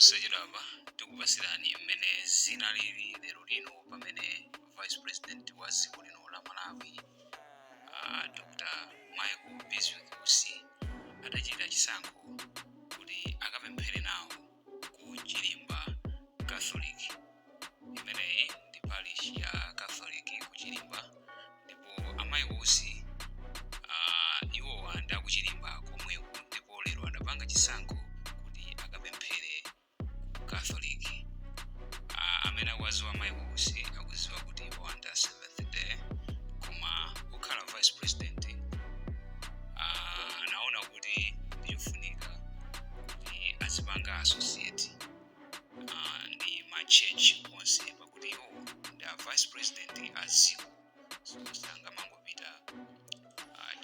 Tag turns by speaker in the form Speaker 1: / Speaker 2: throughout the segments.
Speaker 1: Posachedwapa tikupasirani mmene zinalili lero lino pamene Vice President wa dziko lino la Malawi, Dr Michael Bizwick Usi, adachita chisankho kuti akapemphere nawo ku Chilimba Catholic. Imeneyi ndi parish ya Catholic ku Chilimba, ndipo a Michael Usi, iwowa ndi akuchilimba komweko, ndipo lero adapanga chisankho kuti akapemphere ku Catholic. Amene akuwaziwa Michael Usi akuziwa kuti iwowa ndi a Seventh Day, koma kukhala Vice President, anaona kuti ndichofunika kuti azipanga associate ndi ma church onse, pakuti iwo ndi a Vice President a dziko, so sangamangopita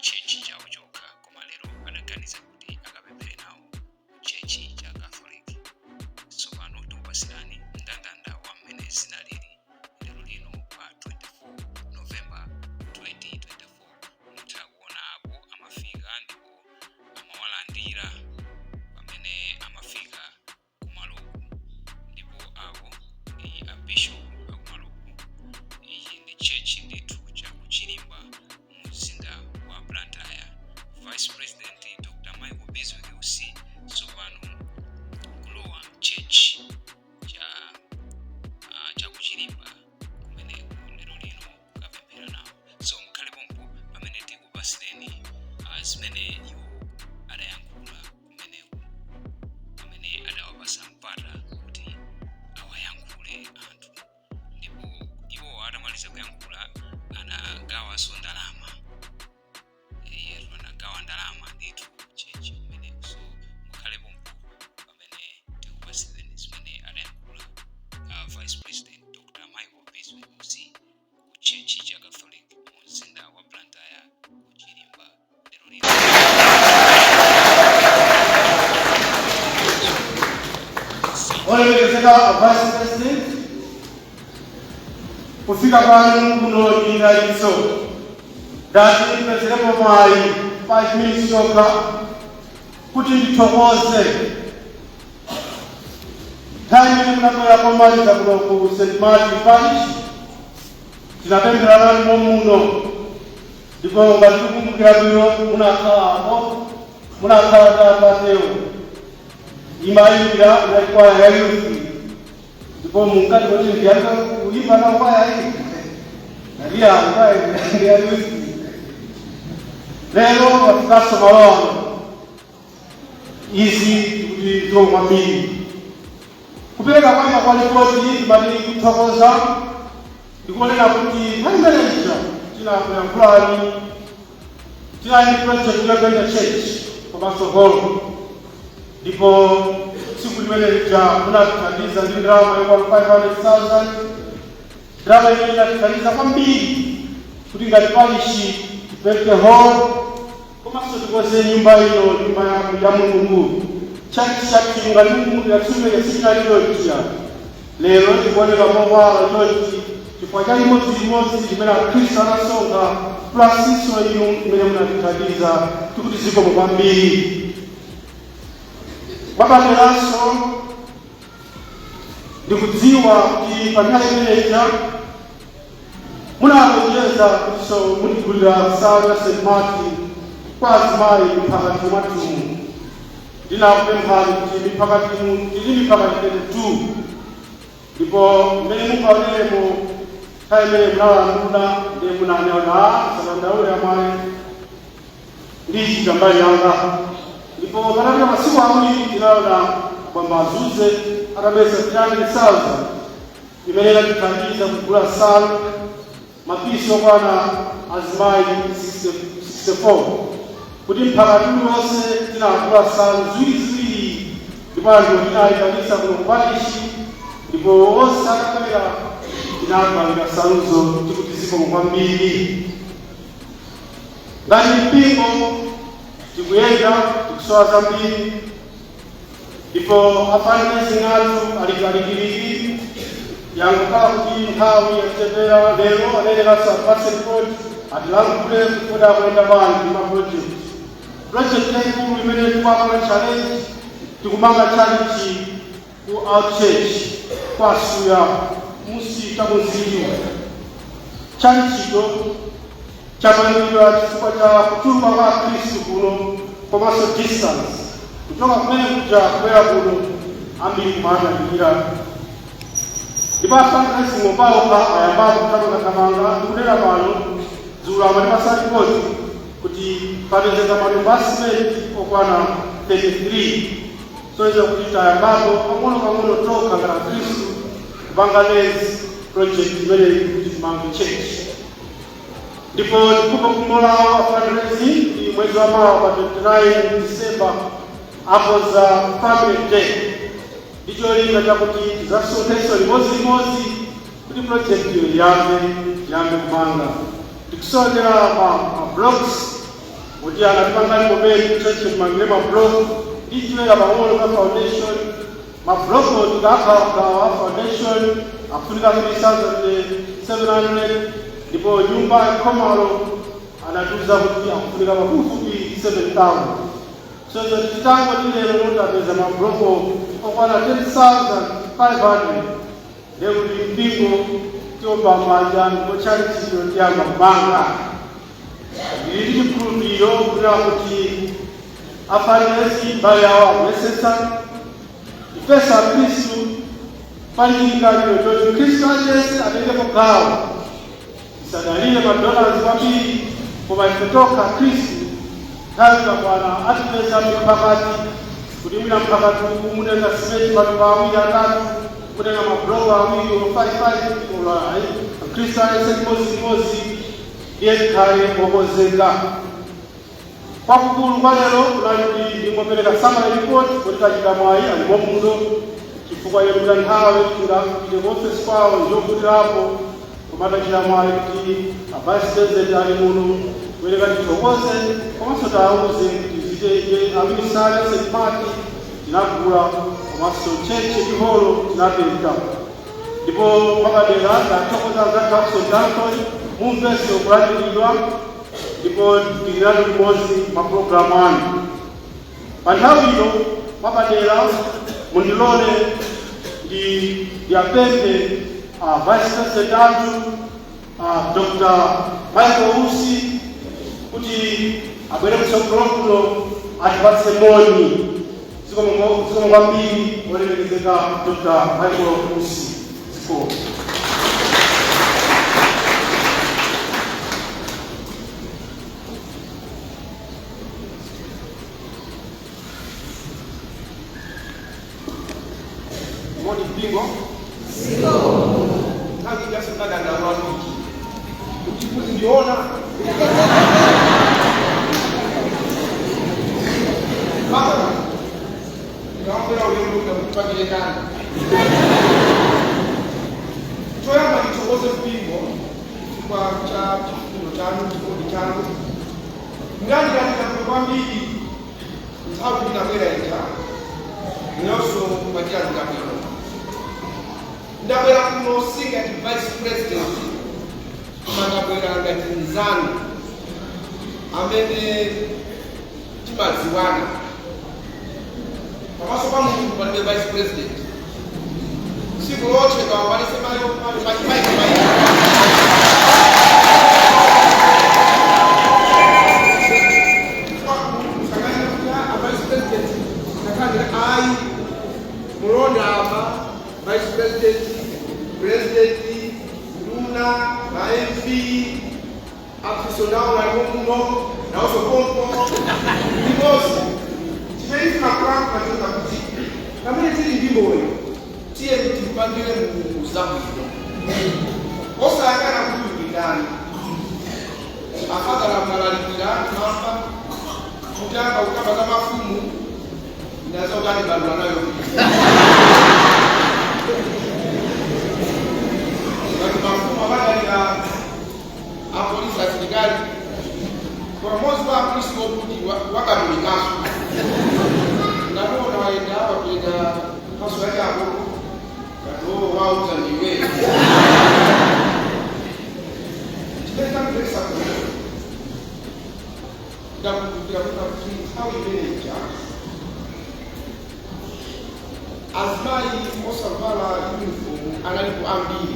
Speaker 1: church chawo chokha. Koma lero adaganiza kuti akapemphere nawo ku church cha Catholic. Tsopano tikupasirani mndandanda wa mmene zinalili lero lino pa 24 November 2024. Mutha kuona apo amafika ndipo amawalandira pamene amafika kumaloku, ndipo awo ndi a bishop akumaloku. Ichi ndi church ndithu cha kuchilimba mu mzinda wa Blantyre. Vice President Dr Michael Bizwick Usi tsopano kulowa church cha kuchilimba kumeneku lero lino kukapemphera nawo. So mukhale pompo pamene tikupasireni zimene iwo adayankhula kumeneku pamene adawapasa mpata kuti awayankhule anthu. Ndipo iwo atamaliza kuyankhula anagawanso ndalama. Iyetu anagawa ndalama ndithu church kumeneku. So mukhale pompo pamene tikupasireni zimene adayankhula Vice President Dr Michael Bizwick Usi ku church cha Catholic mu mzinda wa Blantyre ku Chilimba lero lino.
Speaker 2: Olemekezeka Vice President, kufika kwanu kuno ndi mdalitso. Ndati ndipezerepo mwayi 5 minutes yokha kuti ndithokoze. Nthawi imene munabwera komaliza kuno ku St Martin Parish, tinapemphera nanu momuno, ndipo ngati tikukumbukira bwino, munakhala apo, munakhala ndi atatewo, imayimbira inali kwaya ya youth, ndipo munkati, "Kodi ndiyambe kuyimba nawo kwaya iyi?" Naliya kwaya ya youth. Lero wafikanso malo ano. Izi kuti zikomo kwambiri. Kupereka kwanga kwa ripoti, timati kuthokoza ndikuonera kuti nthawi imeneja tinakuyankhulani, tinali ndi project yopenta church komanso hall, ndipo tsiku limene lija munatithandiza ndi ndalama yokwana 500,000. Ndalama imene inatithandiza kwambiri kuti ngati parish tipente hall komanso tikonze nyumba ino, nyumba ya Mulungu. Church chathu, ngati mukumbukira, tsiku limene sichinali chonchiya. Lero tikuoneka mowala chonchi chifukwa cha imodziimodzi limene Akhristu anasonkha, plus inso inu imene munatithandiza. Tikuti zikomo kwambiri. Mwapaderanso ndikudziwa kuti pa nthawi imeneja munalonjeza kutinso mutigulira nsalu ya St Martin kwa azimayi mphakati mwathumu. Ndinakupemphani kuti miphakatimu tili miphakati 32, ndipo mmene mungaoneremo nthawi imene munalanduna, ndiye munanena, "Sadandaule amayi, ndichita mbali yanga." Ndipo patapita masiku 2 tinaona bwamba azuze atapeza 300,000 imene inatithandiza kugula nsalu mapisi okwana azimayi 64, kuti mphakati uliwonse tinagula nsalu ziwiriziwiri, ndipo anthu tinayitanitsa kuno ku parish, ndipo onse atabwera tinagawira nsaluzo. Tikuti zikomo kwambiri. Ngati mpingo tikuyenda, tikusowa zambiri, ndipo a fundraising athu ali kalikiliki. Yangokhala kuti nthawi yachepera. Lero anayenekanso atipatse report, atilankhule kuti akuyenda bwanji ma project. Project yaikulu imene tikuapanga challenge, tikumanga chalichi ku our church kwasuya musita muziliwa chalichito chamangidwa chifukwa cha kuchuluka kwa Khristu kuno komanso distance kuchoka kumene kuja kubwera kuno ambiri kumayandikira. Ndipo afundraising paokha ayambapo kuthamangathamanga. Ndikunena pano, dzulo amatipasa ripoti kuti papezeka matumba a simenti okwana 33, soiza kuti tayambapo pang'ono pang'ono tokha ngati Khristu kupanga raise project imeneyi kuti timange church. Ndipo ndikupa kumbo lawo fundraising ndi mwezi wa mawa pa 29 December akonza family day ndi cholinga chakuti tizasonkhenso limodzi kuti project iyo iyambe, tiyambe kumanga. Tikusowekera ma blocks kuti anatipangani komeni church timangire ma block ndi chiwera pang'ono pa foundation. Ma block tikakhawa foundation akufunika 3700, ndipo nyumba khomalo anatiuza kuti akufunika pafupifupi 7000. So titango tilero notapeza mabloko okwana 10,500, ndekuti mpingo tiomba manja ndipo chalichicho tiyamba kumanga. Ndili ndi chikhulupiriro kunena kuti afundraising mbali yawo akuyesetsa. Ifesa Khristu pali chilingaliro choti Khristu aliyense atengepo gawo, tisadalire madollars kwambiri, koma ife tokha Khristu. Nthawi ikakwana atipeza mphakati kuti mwina mphakati uku mutenga simenti matumba awiri, atatu, mutenga mabloko awiri olo 55 olo ayi, Khristu aliyense limodzi, iye tikhale wokonzeka. Kwakukulu kwa lero kunali kuti ndingopereka summary report kuti tachita mwayi alimo muno, chifukwa yekuta nthawi tingapite ku office kwawo njovutirapo, koma tachita mwayi kuti a vice president ali muno kupereka tithokoze komanso tawuze kuti zite amisala St Martin tinagula, komanso church ndi holo tinapereka. Ndipo mwapadera ndathokoza anzathu aku St Anthony, mumvenso kulandiridwa ndipo tiliratu limodzi mapulogalamu anu pa nthawi ino. Mwapadera mundilole ndi ndiyapemphe vice president athu, Dr Michael Usi, kuti abwere kutsogolo kuno atipatse moni. Zikomo kwambiri, olemekezeka Dr Michael Usi, zikomo.
Speaker 3: Moni mpingo. Nthawi ijaso ndadandaula kuti kuti ndiona mama ndikaombera ulendo ndakupangire kani. Choyamba ndithokoze mpingo chifukwa cha chifundo chanu, chikondi chanu. Ndandikandika kwambiri nthawi ndinabwera ija, inonso mwatilandira bwino. Ndabwera kuno si ngati vice president, koma ndabwera ngati mnzanu amene timadziwana. Pamaso pa Mulungu palibe vice president. Tsiku lotchedwa palise mayo mayi. Vice president nakhandira ayi, mulonda apa vice president, president, nduna, ma MP, afiso nawo alimo muno, nawonso pompo limodzi. Chimene ifuna kulankhula chona kuti pamene tili ndi moyo, tiye timpangire Mulungu zabwino, osayang'ana kuti uli ndani. Afadhala mnalalikira mamba kutamba kukamba za mafumu, inaza utani balula nayo ngati mafumu amadalira apolisi, asilikali. Pamodzi wa apolisi wokuti wakatolikaso ndamuona waenda wapereka mphaso yake apo ngati wo wauza ndiwe. Chimene chamvesa kuno, ndakumbukira kuti nthawi imeneja azimayi Azimayi osavala uniform analipo ambiri,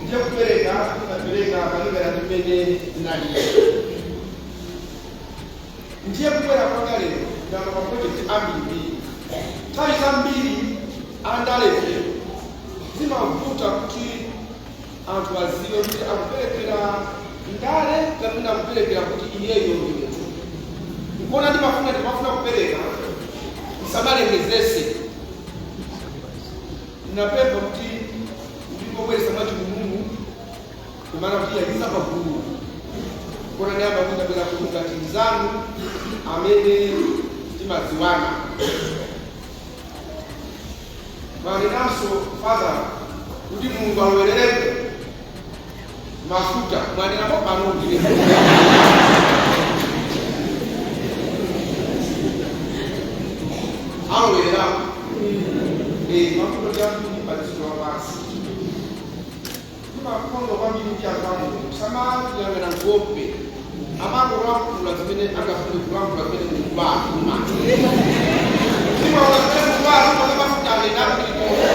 Speaker 3: ndiye kupereka tinapereka malingana ndi mmene zinalili. Ndiye kubwera kwanga lero, ndanga ma project ambiri. Nthawi zambiri andalefe zimavuta kuti anthu aziwe kuti akuperekera ndale kapena akuperekera kuti iyeyo ndi munthu. Nkuona ndimafuna kupereka ndisamalengezese. Ndinapempha kuti ndingobweresa mwachimulungu, kumana kuti yayiza pagulu kona ndiyamba kuti ndabwera kuno ngati mzanu amene timadziwana. Mwanenanso, Father, kuti Mulungu alowererepo mafuta. Mwanenapo pano ndine alowererapo mafuta ndi ambiri pa dziko lapansi. Timakonda kwambiri ndi anthu a Mulungu samayang'ana nkhope, amangolankhula zimene angafune kulankhula, zimene Mulungu atuma. Timaona zimene Mulungu atuma za mafuta anenapo tilikonse,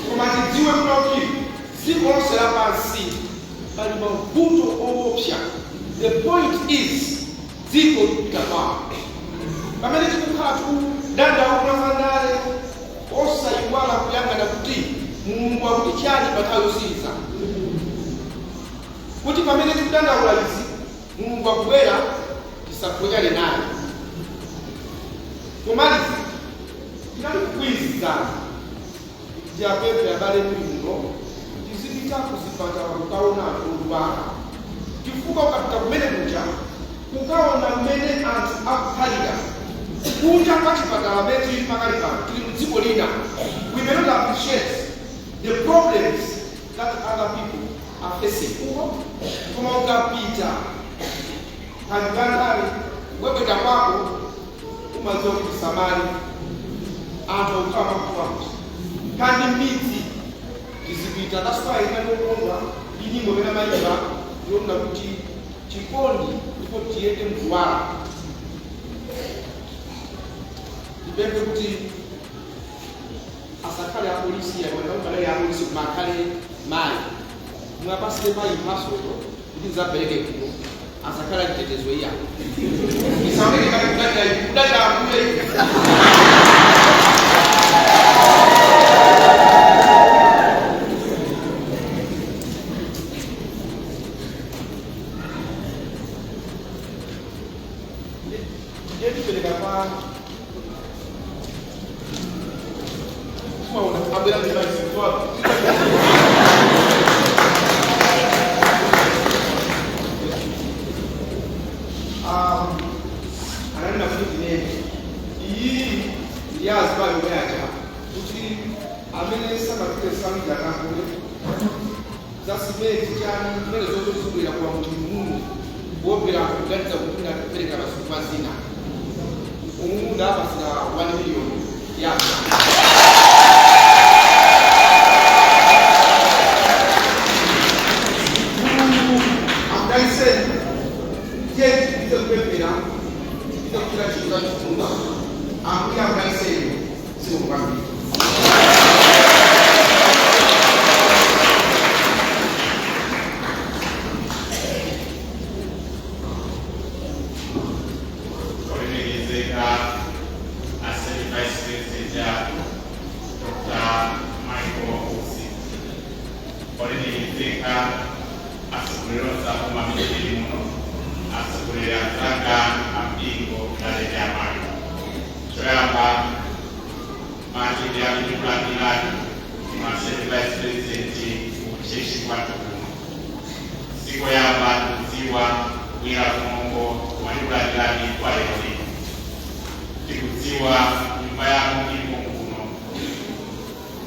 Speaker 3: koma tidziwe kuti dziko lonse lapansi pali mavuto owopsa. The point is, dziko likupita kwawo pamene tikukhala tikudandaula zandale, osayiwala kuyang'ana kuti Mulungu akuti chani pa nthawi yosiriza, kuti pamene tikudandaula izi Mulungu akubwera, tisaphonyane naye. Pomaliza, tinali kugwirizana ndi apemphe abale muli muno, tizipita kuzipatala kukaona anthu odwala, chifukwa ukapita kumene kuja kukaona mmene anthu akukhalira kunja kwa chipatala, mmene tili pakali pano, tili mu dziko lina, we may not appreciate the problems that other people are facing uko. Koma ukapita kandikandale kubwebweta kwako, umadziwa kuti samali anthu akukhala makuwakuti kandi midzi tizipita. That's why inali okondwa ndi nyimbo imene amayimba yonena kuti chikondi ndipo tiyende mkuwala. Ndipemphe kuti asakhale apolisi yamanali apolisi, koma akhale mayi. Mwapasire mayi mphasoyo kuti nzapereke kuno, asakhale achitetezo iya, isaoneke ngati kudalira kudalira ambuye. Ndiye tipereka kwa maona abwera ndi mayi wako. Ananena kuti ndinene iyi ndi azimayi omwe aja kuti amene samapite samidza kakule za simenti chani zimene zozo zibwera kwa munthu mumu kuopera kuganiza kuti ndikupereka masuku azina umunda apasira 1 million yasa. Mulungu akudalitseni. Tiye tipite kupemphera, tipite kuchita ntchito za chifundo. Ambuye akudalitseni. Zikomo kwambiri.
Speaker 4: Olemekezeka a State Vice President Dr. Michael Usi, olemekezeka atsogoleri onse akoma amene muno, atsogoleri anzanga ampingo, abale amayi, choyamba machende amene kulandirani ma State Vice President kuchechi kwathu kuno. Sikoyamba kudziwa kubwera kunoko, mwatikulandirani kwa lero lino. Tikudziwa nyumba yanu ilipo kuno.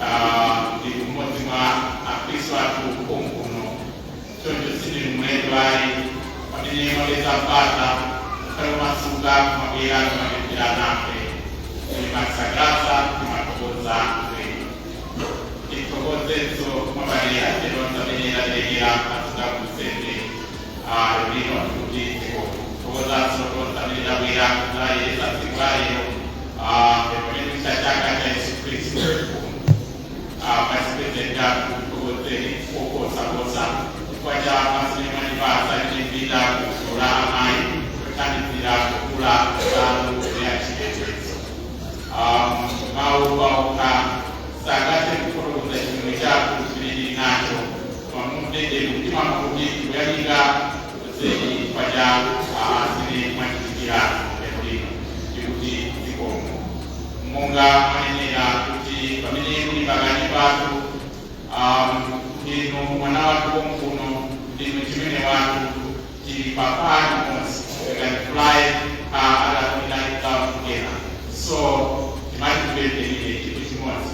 Speaker 4: Ah, ndi mmodzi mwa akhristu athu konkuno, choncho sindili mlendo ayi. Pamene mwapeza mpata mukhale omasuka kumabwera kumapemphera nafe, timasangalatsa, timathokoza zedi. Tithokozenso mwapadera tonse amene taperekera mphatso kunsembe lero kuti tithokozanso tonse amene tabwera kudzayesa tsiku la lero pamene Mawu paokha sangathe kufotokoza chimwemwe chathu chimene tili nacho, koma mumveke mtima kuti kuyamika zedi paja zimene mwachitikira lero lino, ndikuti zikomo. Monga mwanenera kuti pamene muli pakati pathu, ndinu mwana wathu konkuno, ndinu chimene wathu, tili papani monse. We can fly other down together. So timati kupempherere chinthu chimodzi,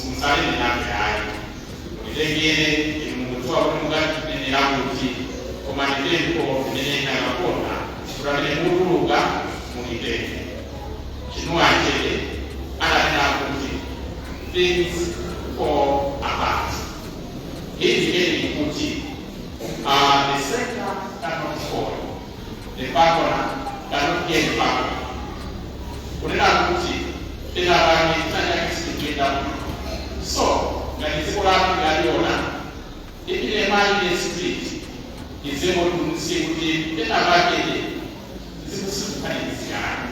Speaker 4: musalire nafe ayi, mutitengere inu. Mukudziwa kuti mungatinenera kuti, koma ndipempho imene inakakonda kuti amene mutuluka mutitenge. Chinua Achebe adanena kuti "Things Fall Apart". Indicating kuti the center cannot fall, the partner cannot get power. Kunena kuti pena pake chinachake sichikuyenda bwino. So ngati dziko lathu likaliona ipite mali the street izemo tunsi kuti pena pake zikusikukhanizirana.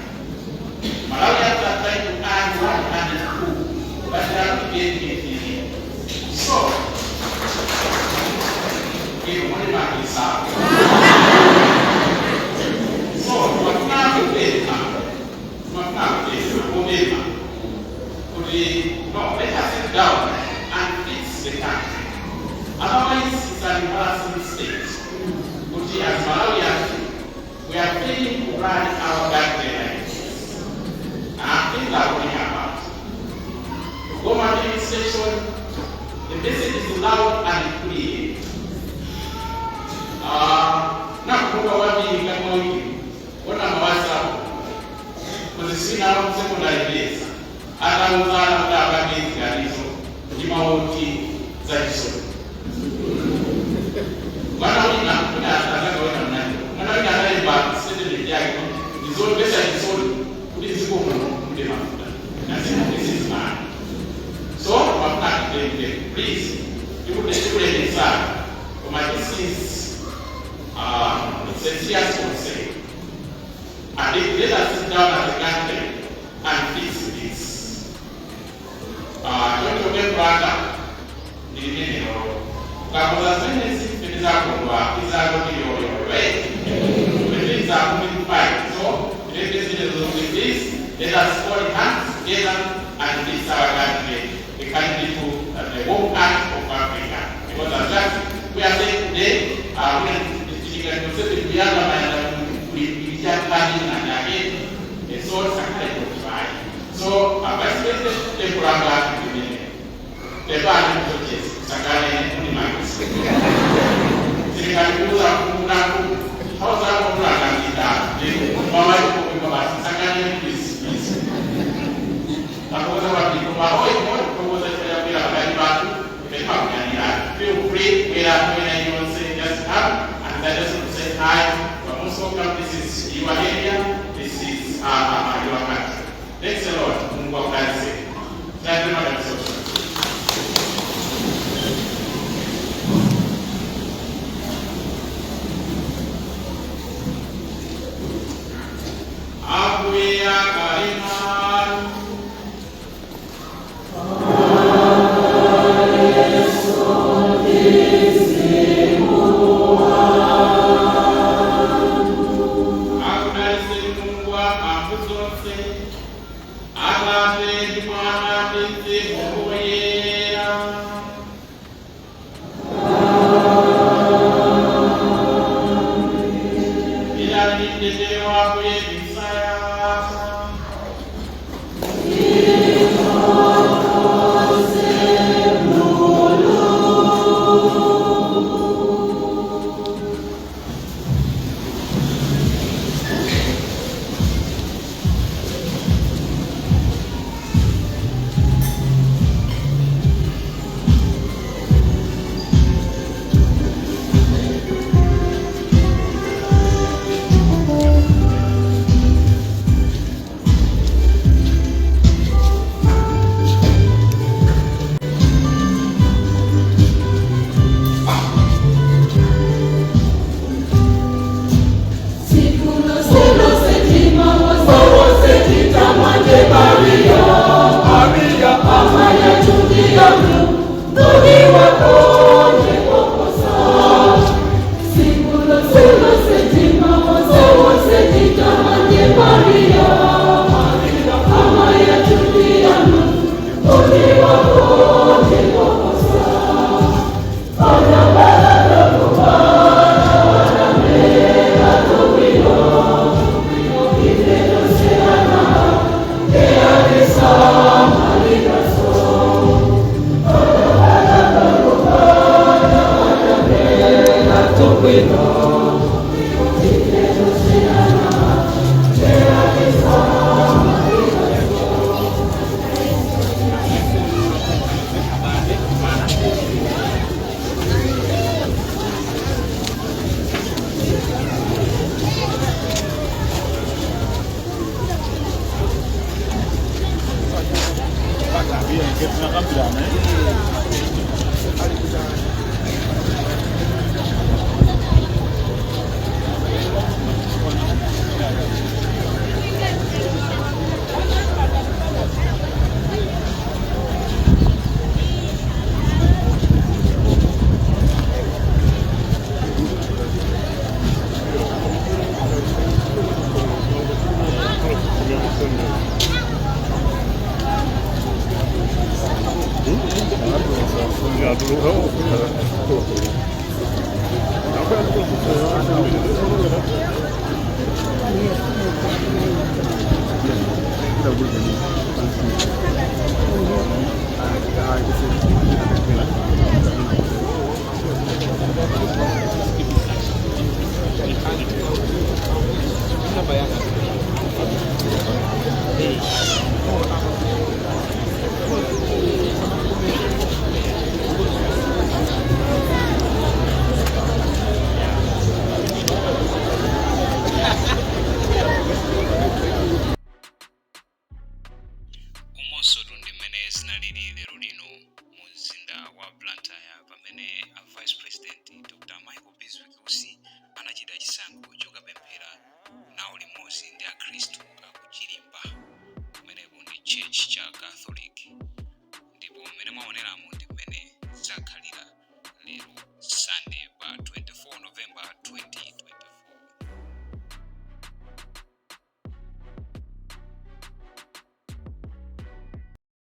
Speaker 4: Malawi are trying to earn 102, but they are not getting it. So ino muli makisapo. So twafuna kupempha, twafuna kupempha kupempha kuti no, let us sit down and fix the country. Otherwise it's an embarrassing state kuti as Malawians we are failing to run our country like this. And things are going about Goma administration. The message is loud and clear. Nakumbuka kwambiri kama wiki ona ma WhatsApp kuzisina secondary days atauzana kuti apange ziganizo ndi maoti zachisoni. Mwana wina kuna azakaona mnani, mwana wina analemba statement yake, ndizomvetsa chisoni kuti dziko muno mule mafuta na zinthu zizimani. So mafuna atipembe, please, tikulemesana, koma this is it's a serious concern. And if let us sit down as a country and fix this. Choncho pempho ndi limenelo. Ukakoza zimenezi tizakondwa, tizakondwa right? The things are moving fine. So representatives of this, let us hold hands together and fix our country, the country to the home heart of Africa. Because as that we are saying today, we are kuyamba mayanda kulipirisha kani na yake so sakale kutry. So Vice President, tekulanga ndimene tepani kuchochesi sakale muni magisi zikatikuza kunaku hauza kulangangida mama basi sakale, please, please. Takoza wapiko mahoi moi kukoza chaya pakati pathu ife. Feel free kubwera kwena yonse, just come and I just want to say hi. But also come, this is your area, this is your country. Thanks a lot. Mungu akubariki. Thank you, Madam Social. Ambuye akhale nanu. Akudalitseni Mulungu wamphamvu zonse, Atate ndi Mwana ndi Mzimu Woyera. Pitani mtendere wa Ambuye. Msaya.
Speaker 5: Iya, tinakambirana.
Speaker 1: Umonso ndi mmene zinalili lero lino mu mzinda wa Blantyre, pamene a Vice President Dr Michael Bizwick Usi anachita chisankho chokapemphera nawo limodzi ndi Akhristu akuchilimba, kumeneku ndi church cha Catholic. Ndipo mmene mwaoneramo ndi mmene zakhalira lero, Sunday, pa 24 November 2025.